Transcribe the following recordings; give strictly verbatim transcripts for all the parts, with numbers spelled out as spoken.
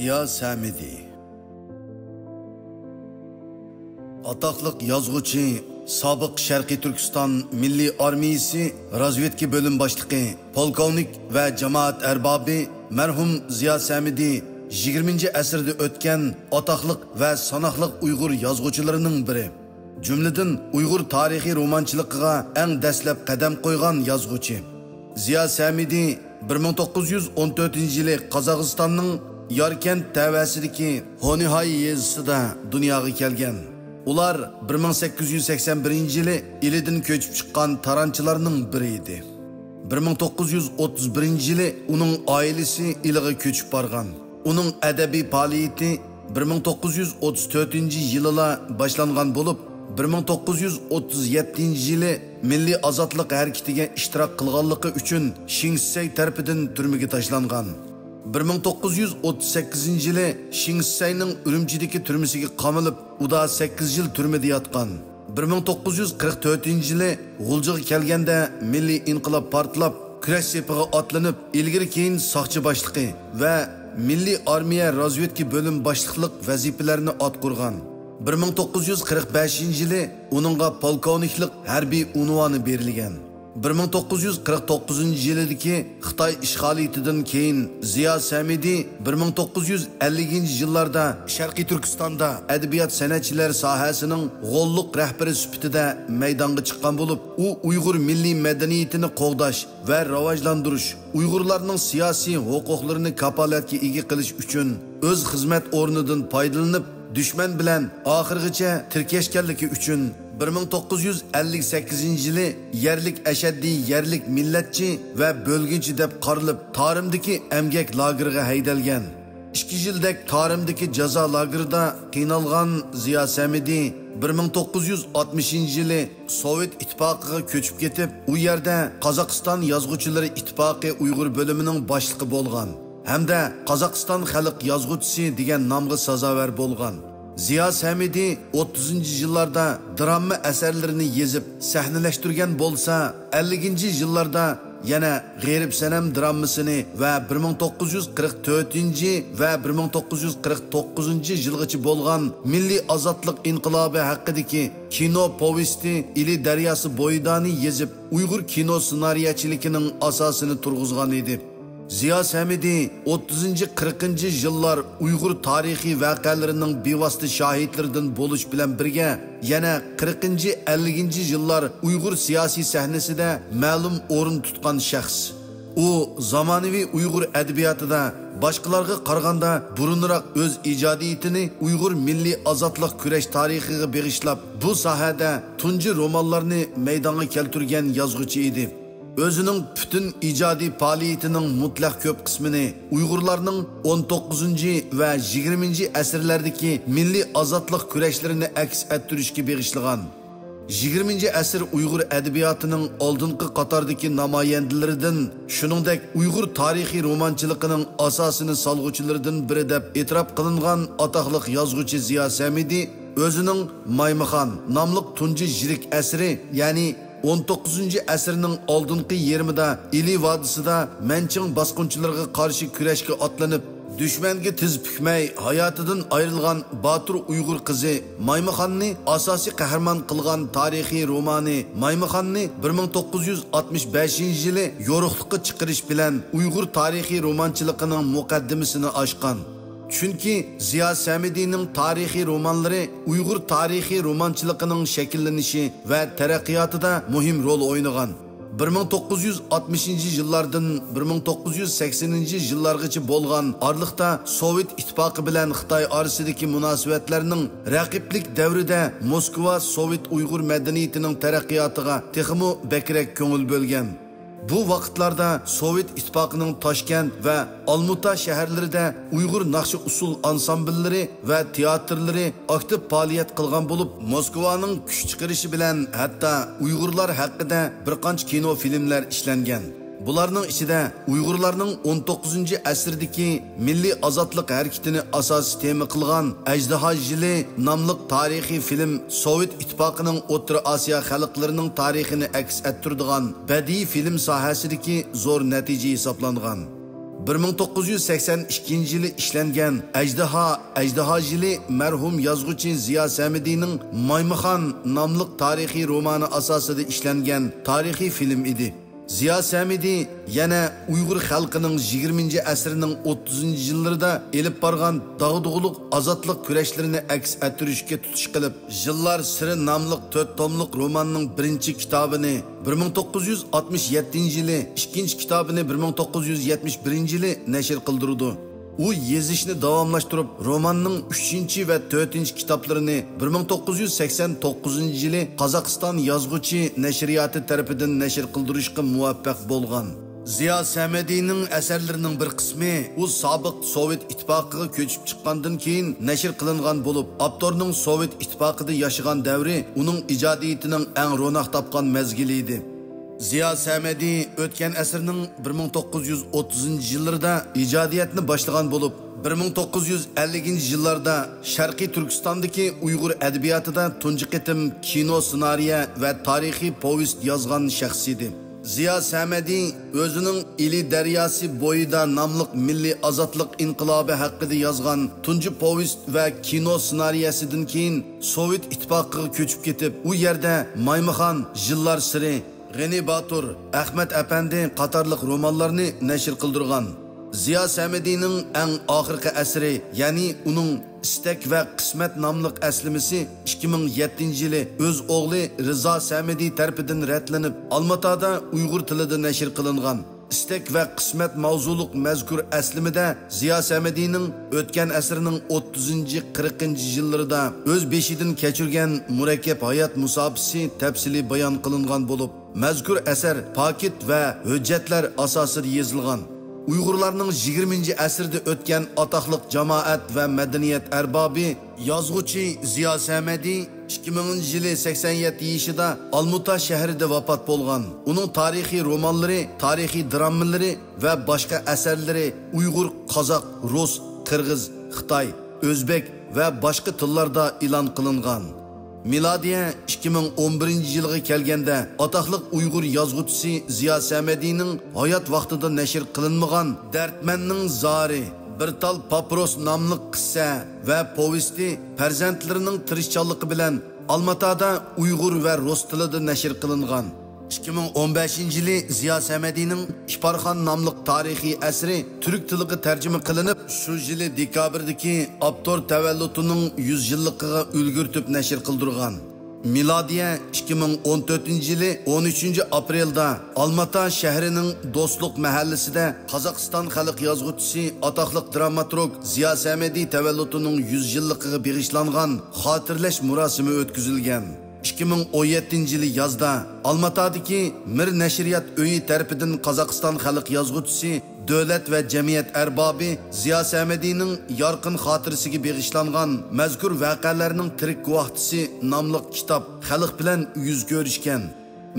زىيا سەمىدى. ئاتاقلىق يازغۇچى، سابىق شەرقىي تۈركىستان مىللىي ئارمىيىسى رازۋېدكا بۆلۈم باشلىقى، پولكوۋنىك ۋە جامائەت ئەربابى مەرھۇم زىيا سەمىدى يىگىرمىنچى ئەسىردە ئۆتكەن ئاتاقلىق ۋە ساناقلىق ئۇيغۇر يازغۇچىلىرىنىڭ بىرى. جۈملىدىن ئۇيغۇر تارىخىي رومانچىلىقىغا ئەڭ دەسلەپ قەدەم قويغان يازغۇچى. زىيا سەمىدى بىر مىڭ توققۇز يۈز ئون تۆتىنچى يىلى قازاقىستاننىڭ ياركەنت تەۋەسىدىكى ھونىھاي يېزىسىدا دۇنياغا كەلگەن. ئۇلار بىر مىڭ سەككىز يۈز سەكسەن بىرىنچى يىلى ئىلىدىن كۆچۈپ چىققان تارانچىلارنىڭ بىرى ئىدى. بىر مىڭ توققۇز يۈز ئوتتۇز بىرىنچى يىلى ئۇنىڭ ئائىلىسى ئىلىغا كۆچۈپ بارغان. ئۇنىڭ ئەدەبىي پائالىيىتى بىر مىڭ توققۇز يۈز ئوتتۇز تۆتىنچى يىلىلا باشلانغان بولۇپ، بىر مىڭ توققۇز يۈز ئوتتۇز يەتتىنچى يىلى مىللىي ئازادلىق ھەرىكىتىگە ئىشتىراك قىلغانلىقى ئۈچۈن شىڭ شىسەي تەرىپىدىن تۈرمىگە تاشلانغان. بىر مىڭ توققۇز يۈز ئوتتۇز سەككىزىنچى يىلى شىڭ شىسەينىڭ ئۈرۈمچىدىكى تۈرمىسىگە قامىلىپ، ئۇدا سەككىز يىل تۈرمىدە ياتقان. بىر مىڭ توققۇز يۈز قىرىق تۆتىنچى يىلى غۇلجىغا كەلگەندە، مىللىي ئىنقىلاب پارتلاپ، كۈرەش سېپىغا ئاتلىنىپ، ئىلگىرى كېيىن ساقچى باشلىقى ۋە مىللىي ئارمىيە رازۋېدكا بۆلۈم باشلىقلىق ۋەزىپىلەرنى ئاتقۇرغان. بىر مىڭ توققۇز يۈز قىرىق بەشىنچى يىلى ئۇنىڭغا پولكوۋنىكلىق ھەربىي ئۇنۋانى بېرىلگەن. بىر مىڭ توققۇز يۈز قىرىق توققۇزىنچى يىلىدىكى خىتاي ئىشغالىيىتىدىن كېيىن زىيا سەمىدى بىر مىڭ توققۇز يۈز ئەللىكىنچى يىللاردا شەرقىي تۈركىستاندا ئەدەبىيات سەنئەتچىلەر ساھەسىنىڭ غوللۇق رەھبىرى سۈپىتىدە مەيدانغا چىققان بولۇپ، ئۇ ئۇيغۇر مىللىي مەدەنىيىتىنى قوغداش ۋە راۋاجلاندۇرۇش، ئۇيغۇرلارنىڭ سىياسىي ھوقۇقلىرىنى كاپالەتكە ئىگە قىلىش ئۈچۈن ئۆز خىزمەت ئورنىدىن پايدىلىنىپ، دۈشمەن بىلەن ئاخىرغىچە تىركەشكەنلىكى ئۈچۈن بىر مىڭ توققۇز يۈز ئەللىك سەككىزىنچى يىلى يەرلىك ئەشەددىي يەرلىك مىللەتچى ۋە بۆلگۈنچى دەپ قارىلىپ، تارىمدىكى ئەمگەك لاگېرىغا ھەيدەلگەن. ئىككى يىلدەك تارىمدىكى جازا لاگېرىدا قىينالغان زىيا سەمىدى بىر مىڭ توققۇز يۈز ئاتمىشىنچى يىلى سوۋېت ئىتتىپاقىغا كۆچۈپ كېتىپ، ئۇ يەردە قازاقىستان يازغۇچىلىرى ئىتتىپاقى ئۇيغۇر بۆلۈمىنىڭ باشلىقى بولغان ھەمدە قازاقىستان خەلق يازغۇچىسى دېگەن نامغا سازاۋەر بولغان. زىيا سەمىدى ئوتتۇزىنچى يىللاردا دىراما ئەسەرلىرىنى يېزىپ سەھنىلەشتۈرگەن بولسا، ئەللىكىنچى يىللاردا يەنە غېرىب سەنەم دىرامىسىنى ۋە بىر مىڭ توققۇز يۈز قىرىق تۆتىنچى ۋە بىر مىڭ توققۇز يۈز قىرىق توققۇزىنچى يىلغىچە بولغان مىللىي ئازادلىق ئىنقىلابى ھەققىدىكى كىنو پوۋېستى ئىلى دەرياسى بويىدانى يېزىپ، ئۇيغۇر كىنو سېنارىيەچىلىكىنىڭ ئاساسىنى تۇرغۇزغان ئىدى. زىيا سەمىدى ئوتتۇزىنچى، قىرىقىنچى يىللار ئۇيغۇر تارىخىي ۋەقەلىرىنىڭ بىۋاسىتە شاھىتلىرىدىن بولۇش بىلەن بىرگە، يەنە قىرىقىنچى، ئەللىكىنچى يىللار ئۇيغۇر سىياسىي سەھنىسىدە مەلۇم ئورۇن تۇتقان شەخس. ئۇ زامانىۋى ئۇيغۇر ئەدەبىياتىدا باشقىلارغا قارىغاندا بۇرۇنراق ئۆز ئىجادىيىتىنى ئۇيغۇر مىللىي ئازادلىق كۈرەش تارىخىغا بېغىشلاپ، بۇ ساھەدە تۇنجى رومانلارنى مەيدانغا كەلتۈرگەن يازغۇچى ئىدى. ئۆزىنىڭ پۈتۈن ئىجادىي پائالىيىتىنىڭ مۇتلەق كۆپ قىسمىنى ئۇيغۇرلارنىڭ ئون توققۇزىنچى ۋە يىگىرمىنچى ئەسىرلەردىكى مىللىي ئازادلىق كۈرەشلىرىنى ئەكس ئەتتۈرۈشكە بېغىشلىغان. يىگىرمىنچى ئەسىر ئۇيغۇر ئەدەبىياتىنىڭ ئالدىنقى قاتاردىكى نامايەندىلىرىدىن، شۇنىڭدەك ئۇيغۇر تارىخىي رومانچىلىقىنىڭ ئاساسىنى سالغۇچىلىرىدىن بىرى دەپ ئېتىراپ قىلىنغان ئاتاقلىق يازغۇچى زىيا سەمىدى ئۆزىنىڭ مايمىخان ناملىق تۇنجى يىرىك ئەسىرى، يەنى ئون توققۇزىنچى ئەسىرنىڭ ئالدىنقى يېرىمىدا ئىلى ۋادىسىدا مەنچىڭ باسقۇنچىلىرىغا قارشى كۈرەشكە ئاتلىنىپ، دۈشمەنگە تىز پۈكمەي، ھاياتىدىن ئايرىلغان باتۇر ئۇيغۇر قىزى مايمىخاننى ئاساسىي قەھرىمان قىلغان تارىخىي رومانى مايمىخاننى بىر مىڭ توققۇز يۈز ئاتمىش بەشىنچى يىلى يورۇقلۇققا چىقىرىش بىلەن ئۇيغۇر تارىخىي رومانچىلىقىنىڭ مۇقەددىمىسىنى ئاچقان. چۈنكى زىيا سەمىدىنىڭ تارىخىي رومانلىرى ئۇيغۇر تارىخىي رومانچىلىقىنىڭ شەكىللىنىشى ۋە تەرەققىياتىدا مۇھىم رول ئوينىغان. بىر مىڭ توققۇز يۈز ئاتمىشىنچى يىللاردىن بىر مىڭ توققۇز يۈز سەكسىنىنچى يىللارغىچە بولغان ئارىلىقتا سوۋېت ئىتتىپاقى بىلەن خىتاي ئارىسىدىكى مۇناسىۋەتلەرنىڭ رەقىبلىك دەۋرىدە موسكۋا سوۋېت ئۇيغۇر مەدەنىيىتىنىڭ تەرەققىياتىغا تېخىمۇ بەكرەك كۆڭۈل بۆلگەن. بۇ ۋاقىتلاردا سوۋېت ئىتتىپاقىنىڭ تاشكەنت ۋە ئالمۇتا شەھەرلىرىدە ئۇيغۇر ناخشا ئۇسسۇل ئانسامبىللىرى ۋە تىياتىرلىرى ئاكتىپ پائالىيەت قىلغان بولۇپ، موسكۋانىڭ كۈچ چىقىرىشى بىلەن ھەتتا ئۇيغۇرلار ھەققىدە بىر قانچە كىنو فىلىملەر ئىشلەنگەن. بۇلارنىڭ ئىچىدە ئۇيغۇرلارنىڭ ئون توققۇزىنچى ئەسىردىكى مىللىي ئازادلىق ھەرىكىتىنى ئاساسىي تېما قىلغان ئەجدىھا يىلى ناملىق تارىخىي فىلىم سوۋېت ئىتتىپاقىنىڭ ئوتتۇرا ئاسىيا خەلقلىرىنىڭ تارىخىنى ئەكس ئەتتۈرىدىغان بەدىئىي فىلىم ساھەسىدىكى زور نەتىجە ھېسابلانغان. بىر مىڭ توققۇز يۈز سەكسەن ئىككىنچى يىلى ئىشلەنگەن ئەجدىھا، ئەجدىھا يىلى مەرھۇم يازغۇچى زىيا سەمىدىنىڭ مايمىخان ناملىق تارىخىي رومانى ئاساسىدا ئىشلەنگەن تارىخىي فىلىم ئىدى. زىيا سەمىدى يەنە ئۇيغۇر خەلقىنىڭ يىگىرمىنچى ئەسىرنىڭ ئوتتۇزىنچى يىللىرىدا ئېلىپ بارغان داغدۇغىلىق ئازادلىق كۈرەشلىرىنى ئەكس ئەتتۈرۈشكە تۇتۇش قىلىپ، يىللار سىرى ناملىق تۆت توملۇق روماننىڭ بىرىنچى كىتابىنى بىر مىڭ توققۇز يۈز ئاتمىش يەتتىنچى يىلى، ئىككىنچى كىتابىنى بىر مىڭ توققۇز يۈز يەتمىش بىرىنچى يىلى نەشر قىلدۇرىدۇ. ئۇ يېزىشنى داۋاملاشتۇرۇپ، روماننىڭ ئۈچىنچى ۋە تۆتىنچى كىتابلىرىنى بىر مىڭ توققۇز يۈز سەكسەن توققۇزىنچى يىلى قازاقىستان يازغۇچى نەشرىياتى تەرىپىدىن نەشر قىلدۇرۇشقا مۇۋەپپەق بولغان. زىيا سەمەدىنىڭ ئەسەرلىرىنىڭ بىر قىسمى ئۇ سابىق سوۋېت ئىتتىپاقىغا كۆچۈپ چىققاندىن كېيىن نەشر قىلىنغان بولۇپ، ئاپتورنىڭ سوۋېت ئىتتىپاقىدا ياشىغان دەۋرى ئۇنىڭ ئىجادىيىتىنىڭ ئەڭ روناق تاپقان مەزگىلى ئىدى. زىيا سەمەدى ئۆتكەن ئەسىرنىڭ بىر مىڭ توققۇز يۈز ئوتتۇزىنچى يىللىرىدا ئىجادىيەتنى باشلىغان بولۇپ، بىر مىڭ توققۇز يۈز ئەللىكىنچى يىللاردا شەرقىي تۈركىستاندىكى ئۇيغۇر ئەدەبىياتىدا تۇنجى قېتىم كىنو سېنارىيە ۋە تارىخىي پوۋېست يازغان شەخس ئىدى. زىيا سەمەدى ئۆزىنىڭ ئىلى دەرياسى بويىدا ناملىق مىللىي ئازادلىق ئىنقىلابى ھەققىدە يازغان تۇنجى پوۋېست ۋە كىنو سېنارىيەسىدىن كېيىن سوۋېت ئىتتىپاقىغا كۆچۈپ كېتىپ، ئۇ يەردە مايمىخان، يىللار سىرى، غېنى باتۇر، ئەخمەت ئەپەندى قاتارلىق رومانلارنى نەشر قىلدۇرغان. زىيا سەمىدىنىڭ ئەڭ ئاخىرقى ئەسىرى، يەنى ئۇنىڭ ئىستەك ۋە قىسمەت ناملىق ئەسلىمىسى ئىككى مىڭ يەتتىنچى يىلى ئۆز ئوغلى رىزا سەمىدى تەرىپىدىن رەتلىنىپ، ئالماتادا ئۇيغۇر تىلىدا نەشر قىلىنغان. ئىستەك ۋە قىسمەت ماۋزۇلۇق مەزكۇر ئەسلىمىدە زىيا سەمىدىنىڭ ئۆتكەن ئەسىرنىڭ ئوتتۇزىنچى، قىرىقىنچى يىللىرىدا ئۆز بېشىدىن كەچۈرگەن مۇرەككەپ ھايات مۇساپىسى تەپسىلىي بايان قىلىنغان بولۇپ، مەزكۇر ئەسەر پاكىت ۋە ھۆججەتلەر ئاساسىدا يېزىلغان. ئۇيغۇرلارنىڭ يىگىرمىنچى ئەسىردە ئۆتكەن ئاتاقلىق جامائەت ۋە مەدەنىيەت ئەربابى، يازغۇچى زىيا سەمەدى ئىككى مىڭىنچى يىلى سەكسەن يەتتە يېشىدا ئالمۇتا شەھىرىدە ۋاپات بولغان. ئۇنىڭ تارىخىي رومانلىرى، تارىخىي درامىلىرى ۋە باشقا ئەسەرلىرى ئۇيغۇر، قازاق، رۇس، قىرغىز، خىتاي، ئۆزبېك ۋە باشقا تىللاردا ئېلان قىلىنغان. مىلادىيە ئىككى مىڭ ئون بىرىنچى يىلغا كەلگەندە، ئاتاقلىق ئۇيغۇر يازغۇچىسى زىيا سەمەدىنىڭ ھايات ۋاقتىدا نەشر قىلىنمىغان دەردمەننىڭ زارى، بىر تال پاپىروس ناملىق قىسسە ۋە پوۋېستى پەرزەنتلىرىنىڭ تىرىشچانلىقى بىلەن ئالماتادا ئۇيغۇر ۋە رۇس تىلىدا نەشر قىلىنغان. ئىككى مىڭ ئون بەشىنچى يىلى زىيا سەمەدىنىڭ ئىپارخان ناملىق تارىخىي ئەسىرى تۈرك تىلىغا تەرجىمە قىلىنىپ، شۇ يىلى دېكابىردىكى ئاپتور تەۋەللۇتىنىڭ يۈز يىللىقىغا ئۈلگۈرتۈپ نەشر قىلدۇرغان. مىلادىيە ئىككى مىڭ ئون تۆتىنچى يىلى ئون ئۈچىنچى ئاپرېلدا ئالماتا شەھىرىنىڭ دوستلۇق مەھەللىسىدە قازاقىستان خەلق يازغۇچىسى، ئاتاقلىق دراماتورگ زىيا سەمەدى تەۋەللۇتىنىڭ يۈز يىللىقىغا بېغىشلانغان خاتىرىلەش مۇراسىمى ئۆتكۈزۈلگەن. ئىككى مىڭ ئون يەتتىنچى يىلى يازدا ئالماتادىكى مىر نەشرىيات ئۆيى تەرىپىدىن قازاقىستان خەلق يازغۇچىسى، دۆلەت ۋە جەمئىيەت ئەربابى زىيا سەمەدىنىڭ يارقىن خاتىرىسىگە بېغىشلانغان مەزكۇر ۋەقەلەرنىڭ تىرىك گۇۋاھچىسى ناملىق كىتاب خەلق بىلەن يۈز كۆرۈشكەن.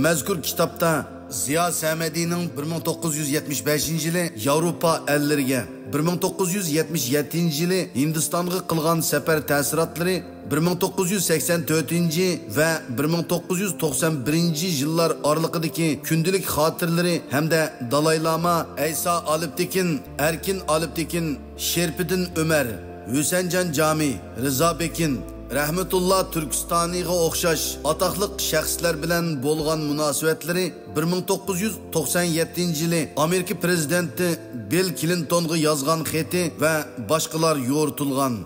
مەزكۇر كىتابتا زىيا سەمەدىنىڭ بىر مىڭ توققۇز يۈز يەتمىش بەشىنچى يىلى ياۋروپا ئەللىرىگە، بىر مىڭ توققۇز يۈز يەتمىش يەتتىنچى يىلى ھىندىستانغا قىلغان سەپەر تەسىراتلىرى، بىر مىڭ توققۇز يۈز سەكسەن تۆتىنچى ۋە بىر مىڭ توققۇز يۈز توقسان بىرىنچى يىللار ئارىلىقىدىكى كۈندىلىك خاتىرىلىرى ھەمدە دالاي لاما، ئەيسا ئالپتېكىن، ئەركىن ئالپتېكىن، شېرپىدىن ئۆمەر، ھۈسەنجان جامى، رىزا بېكىن، رەھمەتۇللا تۈركىستانىغا ئوخشاش ئاتاقلىق شەخسلەر بىلەن بولغان مۇناسىۋەتلىرى، بىر مىڭ توققۇز يۈز توقسان يەتتىنچى يىلى ئامېرىكا پىرېزىدېنتى بىل كلىنتونغا يازغان خېتى ۋە باشقىلار يورۇتۇلغان.